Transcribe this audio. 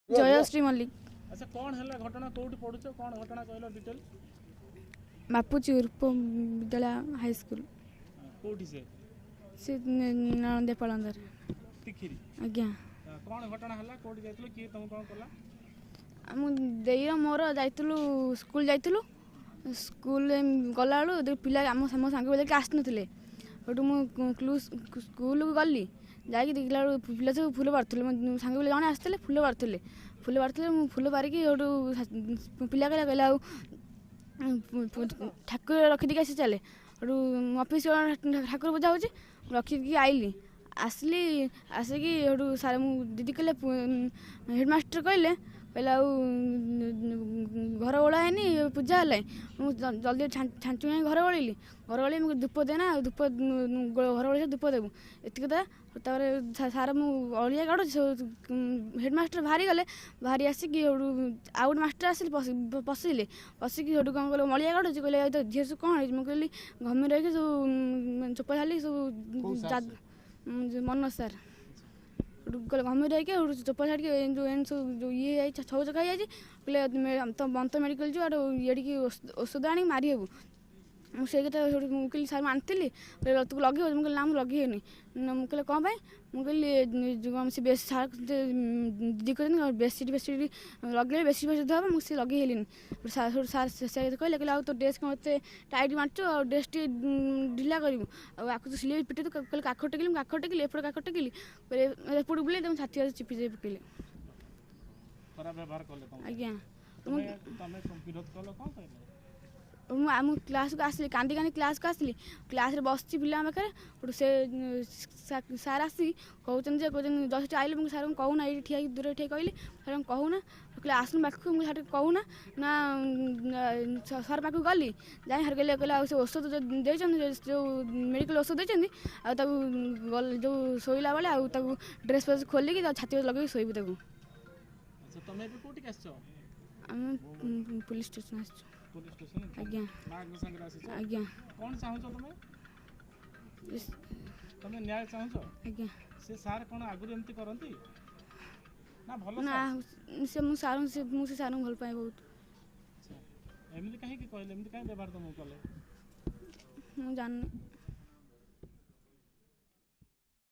ଜୟଶ୍ରୀ ମଲ୍ଲିକ। ଆଚ୍ଛା, କ'ଣ ହେଲା ଘଟଣା? କୋଉଠି ପଢୁଛ, କ'ଣ ଘଟଣା କହିଲ ଡିଟେଲ? ବାପୁଜୀ ଉପ ବିଦ୍ୟାଳୟ ହାଇସ୍କୁଲ। କୋଉଠି ସେ? ସେ ନଳନ୍ଦେପାଳନ୍ଦାରେ। ତିଖିରି? ଆଜ୍ଞା। କ'ଣ ଘଟଣା ହେଲା, କୋଉଠି ଯାଇଥିଲ, କିଏ ତମକୁ କ'ଣ କଲା? ଆମ ଦେଇର ମୋର ଯାଇଥିଲୁ, ସ୍କୁଲ ଯାଇଥିଲୁ। ସ୍କୁଲରେ ଗଲାବେଳୁ ପିଲା ଆମ ସାଙ୍ଗ ପିଲା ଆସିନଥିଲେ। ସେଠୁ ମୁଁ ସ୍କୁଲକୁ ଗଲି, ଯାଇକି ଦେଖିଲା ବେଳକୁ ପିଲା ସବୁ ଫୁଲ ପାରିଥିଲେ। ମୋ ସାଙ୍ଗ ପିଲା ଜଣେ ଆସିଥିଲେ, ଫୁଲ ପାରିଥିଲେ। ଫୁଲ ପାରିଥିଲେ, ମୁଁ ଫୁଲ ପାରିକି ସେଠୁ ପିଲା କହିଲା, କହିଲା ଆଉ ଠାକୁର ରଖିଦେଇକି ଆସି ଚାଲେ। ସେଠୁ ଅଫିସ୍ ଠାକୁର ପୂଜା ହେଉଛି, ମୁଁ ରଖିଦେଇକି ଆଇଲି। ଆସିଲି, ଆସିକି ସେଠୁ ସାର୍, ମୁଁ ଦିଦି କହିଲେ, ହେଡ଼ମାଷ୍ଟର କହିଲେ, କହିଲେ ଆଉ ଘର ଓଳା ହେଇନି, ପୂଜା ହେଲାଣି। ମୁଁ ଜଲ୍ଦି ଛାଞ୍ଚୁ ଯାଇ ଘର ଓଳେଇଲି। ଘର ଓଳେଇ ମୁଁ ଧୂପ ଦେନା, ଆଉ ଧୂପ ଘର ଓଳେଇ ଧୂପ ଦେବୁ, ଏତିକି କଥା। ତାପରେ ସାର୍, ମୁଁ ଅଳିଆ କାଢ଼ୁଛି, ହେଡ଼ମାଷ୍ଟର ବାହାରି ଗଲେ। ବାହାରି ଆସିକି ସେଠୁ ଆଉ ଗୋଟେ ମାଷ୍ଟର ଆସିଲେ, ପଶିଲେ। ପଶିକି ସେଠୁ କ'ଣ କଲେ, ଅଳିଆ କାଢ଼ୁଛି, କହିଲେ ତ ଝିଅ ସବୁ କ'ଣ ହେଇଛି? ମୁଁ କହିଲି ଘମିର ହେଇକି ସବୁ ଚୋପା ଛାଲି ସବୁ। ମନୋଜ ସାର୍ ସେଠୁ କହିଲେ ଘମିର ହେଇକି ସେଠୁ ଚୋପା ଛାଡ଼ିକି ଯେଉଁ ଏମିତି ସବୁ ଯେଉଁ ଇଏ ହେଇଯାଇଛି, ଛଉ ଚକା ହେଇଯାଇଛି। କହିଲେ ତ ବନ୍ତ ମେଡ଼ିକାଲ ଯିବ, ଆଡ଼ୁ ଏଠିକି ଔଷଧ ଆଣିକି ମାରି ହେବୁ। ମୁଁ ସେଇ କଥା ସେଠୁ ମୁଁ କହିଲି ସାର୍, ମୁଁ ଆଣିଥିଲି। କହିଲେ ତୁ ଲଗେଇବୁ? ମୁଁ କହିଲି ନା, ମୁଁ ଲଗେଇନି। ମୁଁ କହିଲେ କ'ଣ ପାଇଁ? ମୁଁ କହିଲି ସେ ବେଶୀ ସାର୍ ଦିଦି କହିଛନ୍ତି ବେଶୀ ବେଶୀ ଲଗେଇଲେ ବେଶୀ ବେଶୀ ହେବ, ମୁଁ ସେ ଲଗେଇ ହେଲିନି। ସେଠୁ ସାର୍ ସେ କହିଲେ, କହିଲେ ଆଉ ତୋ ଡ୍ରେସ୍ କ'ଣ ଏତେ ଟାଇଟ୍ ମାରୁଛୁ, ଆଉ ଡ୍ରେସ୍ ଟିକେ ଢିଲା କରିବୁ, ଆଉ ଆକୁ ତ ସିଲେଇ ପିଟି। କହିଲେ କାଖ ଟେକିଲି, ମୁଁ କାଖ ଟେକିଲି, ଏପଟେ କାଖ ଟେକିଲି, କହିଲେ ଏପଟକୁ ବୁଲେଇ ତମ ଛାତି ଚିପି ଚିପି ପକେଇଲେ। ଆଜ୍ଞା। ମୁଁ ଆମ କ୍ଲାସ୍କୁ ଆସିଲି, କାନ୍ଦି କାନ୍ଦି କ୍ଲାସ୍କୁ ଆସିଲି। କ୍ଲାସ୍ରେ ବସିଛି ପିଲାଙ୍କ ପାଖରେ। ସେଠୁ ସେ ସାର୍ ଆସିକି କହୁଛନ୍ତି ଯେ, କହୁଛନ୍ତି ଜଷ୍ଟ ଆଇଲେ। ମୁଁ ସାର୍ଙ୍କୁ କହୁନା, ଏଇଠି ଠିଆ ହେଇକି ଦୂରରେ ଠିଆ କହିଲି, ସାର୍ଙ୍କୁ କହୁନା। କହିଲେ ଆସୁନୁ ପାଖକୁ। ମୁଁ ସାର୍ କହୁନା ନା। ସାର୍ ପାଖକୁ ଗଲି, ଯାଇ ସାର୍ କହିଲେ, କହିଲେ ଆଉ ସେ ଔଷଧ ଯେଉଁ ଦେଇଛନ୍ତି, ଯେଉଁ ମେଡ଼ିକାଲ ଔଷଧ ଦେଇଛନ୍ତି, ଆଉ ତାକୁ ଯେଉଁ ଶୋଇଲା ବେଳେ ଆଉ ତାକୁ ଡ୍ରେସ୍ ଫ୍ରେସ୍ ଖୋଲିକି ତାକୁ ଛାତି ଲଗେଇକି ଶୋଇବୁ ତାକୁ। ଆମେ ପୋଲିସ ଷ୍ଟେସନ ଆସିଛୁ। ଆଜ୍ଞା। ଆଜ୍ଞା। କ'ଣ ଚାହୁଁଛ ତମେ? ତମେ ନ୍ୟାୟ ଚାହୁଁଛ? ଆଜ୍ଞା। ସେ ସାର୍ କ'ଣ ଆଗରୁ ଏମିତି କରନ୍ତି ନା ଭଲ? ନା, ସେ ମୁଁ ସାର୍, ମୁଁ ସେ ସାର୍ଙ୍କୁ ଭଲ ପାଏ ବହୁତ। ଏମିତି କାହିଁକି କହିଲେ, ଏମିତି କାହିଁ ବ୍ୟବହାର ତମକୁ କଲେ? ମୁଁ ଜାଣିନି।